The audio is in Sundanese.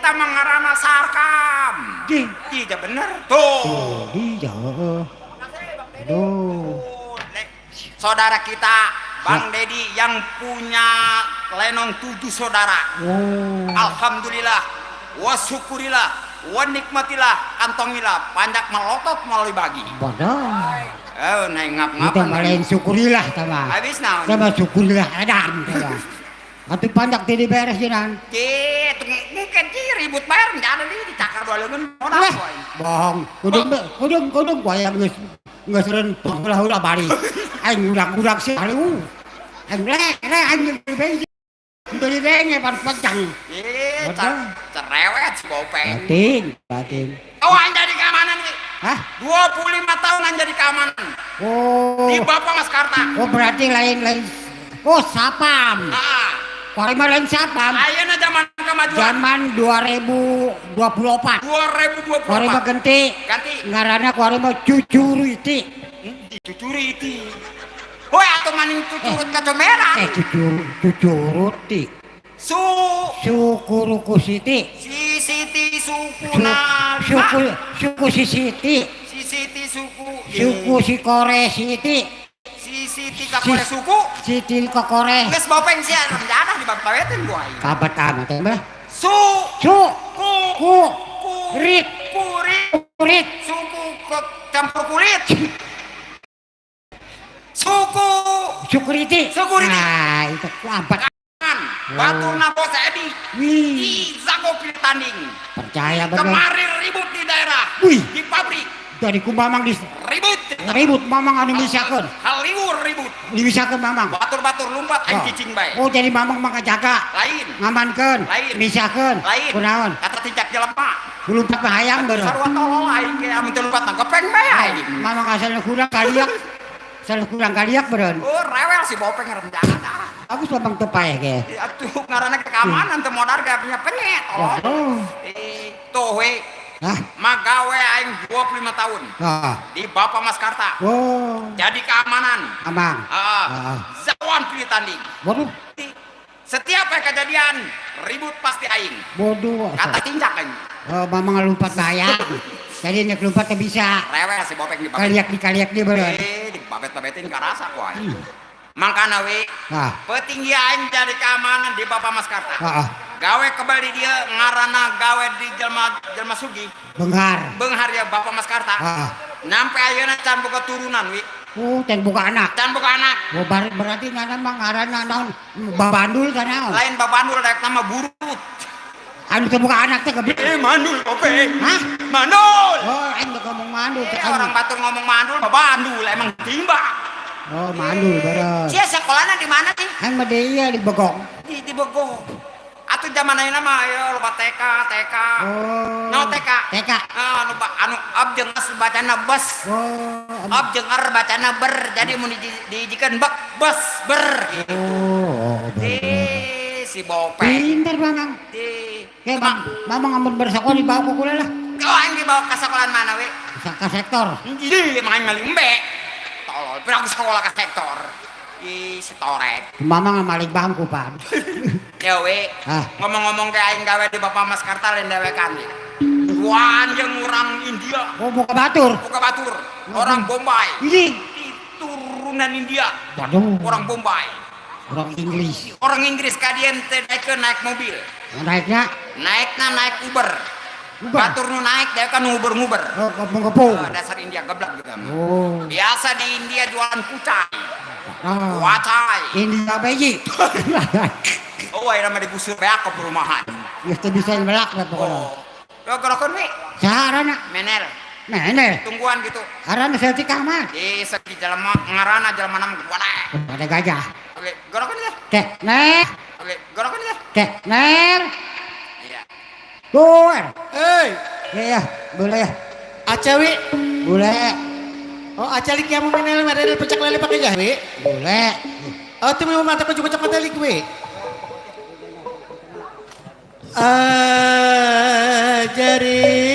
Eta mah ngaranna sarkam. Di. Iya bener tuh. Iya. Aduh. Saudara kita Bang Dedi yang punya lenong 7 saudara. Oh. Alhamdulillah, wa syukurillah, wa nikmatillah, kantongilah, panjak melotot mau dibagi. Bodoh. Eh, naik ngap-ngap. Kita malain syukurilah sama. Habis naon? Sama syukurilah edan sama. Atuh panjak tadi beres jinan. Gitu, mungkin sih ribut bayar nggak ada di dicakar dua lengan. Lah, bohong. Kudung kudung kudung wayang geus geus ren heula bari. Aing urak-urak sih halu. Aing le le aing beli bensin. Beli bensin pan panjang. Ih, cerewet si Bopeng. Batin, batin. Oh, aing jadi keamanan nih. Hah? 25 tahun aing jadi keamanan. Oh. Di Bapak Mas Karta. Oh, berarti lain-lain. Oh, sapam. Ah. Kuari mah lain sapam. Ayeuna zaman kemajuan. Zaman 2024. 2024. Kuari mah ganti. Ganti. Ngaranna kuari mah cucuriti. Cucuriti. Woi, atuh maning cucurut kacomeran. Cucuruti. Su Sukuruku Siti. Si Siti suku Suku suku si Siti. Si Siti suku. Suku si Kore Siti. Si Siti kakore suku. Siti kokore. Geus bopeng sia rencanah dibabawetin gua aing. Kabat amat teh mah. Su Su ku ku ku rit kurit kurit suku ke campur kulit. Suku Sukuriti. Sukuriti. Nah, itu kabat. Baturna bos Edi. Wih, Zago pilih tanding. Percaya bener. Kemarin ribut di daerah. Wih. Di pabrik. Dari ku mamang di ribut. Ribut mamang anu misakeun. Haliwur ribut. Dimisahkeun mamang. Batur-batur lumpat aing cicing bae. Oh, jadi mamang mah kajaga. Lain. Ngamankeun. Lain. Misahkeun. Lain. Kunaon? Kata tincak jelema. Lumpat mah hayang bener. Sarua tolol aing ge amun teu lumpat mah kepeng bae aing. Mamang asalna kurang kaliak. Asal kurang kaliak beureun. Oh, rewel si bopeng rencangan. Bagus mamang teu paeh ge. Atuh ngaranna keamanan teu modar ge punya penyet tolol. Oh. Tuh we. Hah? Magawe aing 25 tahun. Ah. Di Bapak Mas Karta. Oh. Jadi keamanan. Amang. Ah. Ah. Zawan pilih tanding. Waduh. Setiap kejadian ribut pasti aing. Bodoh. Kata tinjak aing. Oh, mamang lompat bayang. Jadi nek lompat teh bisa. Rewel si bopeng di babet. Kaliak di kaliak di beureun. Dibabet-babetin karasa ku aing. Mangkana we. Ah. Petinggi aing jadi keamanan di Bapak Mas Karta. Ah. Gawe kebal di dia ngarana gawe di jelma jelma sugi. Benghar. Benghar ya Bapak Mas Karta. Ah. Nyampe ayeuna can boga turunan wi. Oh, can boga anak. Can boga anak. Oh, berarti ngana mah ngaranna naon? Babandul ka naon? Lain babandul daek nama burut. Anu teu boga anak teh geblek. Mandul kope. Hah? Mandul. Oh, aing teu ngomong mandul. Orang batur ngomong mandul, babandul emang timba. Oh, mandul beres. Sia sekolahna di mana sih? Aing mah di ieu di Begong. Di Begong. Atuh zaman ayeuna mah aya loba TK, TK. Oh. No TK. TK. Ah, anu anu ab jeung es bacana bes. Oh. Ab jeung er bacana ber. Jadi mun diijikan bek bes ber gitu. Oh, bener. Si bopeng. Pinter mamang. Di. Kayak mamang amun bersekolah dibawa ke kula lah. Oh, aing dibawa ke sekolahan mana we? Ke sektor. Jadi emang aing maling embe. Tolol, pirang sekolah ke sektor. Ih, si torek. Mamang maling bangku, Pak. Ya we. Ah. Ngomong-ngomong ke aing gawe di Bapak Mas Karta lain dewekan. Wan yang orang India. Oh, buka batur. Buka batur. Orang Bombay. Ini. Turunan India. Waduh. Orang Bombay. Orang Inggris. Orang Inggris kadian teh naik mobil. Naiknya? Naikna naik Uber. Uber. Batur nu naik dia kan nguber-nguber. Oh, kepung-kepung. Oh, dasar India geblak gitu. Oh. Biasa di India jualan kucai. Ah. Kucai. India beji. Oh, akhirnya mah digusur beak ke perumahan. Geus teu bisa melak lah pokoknya. Oh. Yo gerakan we. Saharana? Menel. Menel. Tungguan gitu. Harana saeutik amat. Di segi jelema ngarana jelema nama gua. Ada gajah. Oke, gerakan deh. Teh, ner. Oke, gerakan deh. Teh, ner. Iya. Tuh. Hei. Ya, ya, boleh. Acewi. Boleh. Oh, acelik yang mau menel merel pecak lele pakai jahe. Boleh. Oh, itu memang mata pecak pecak matelik we. Ajari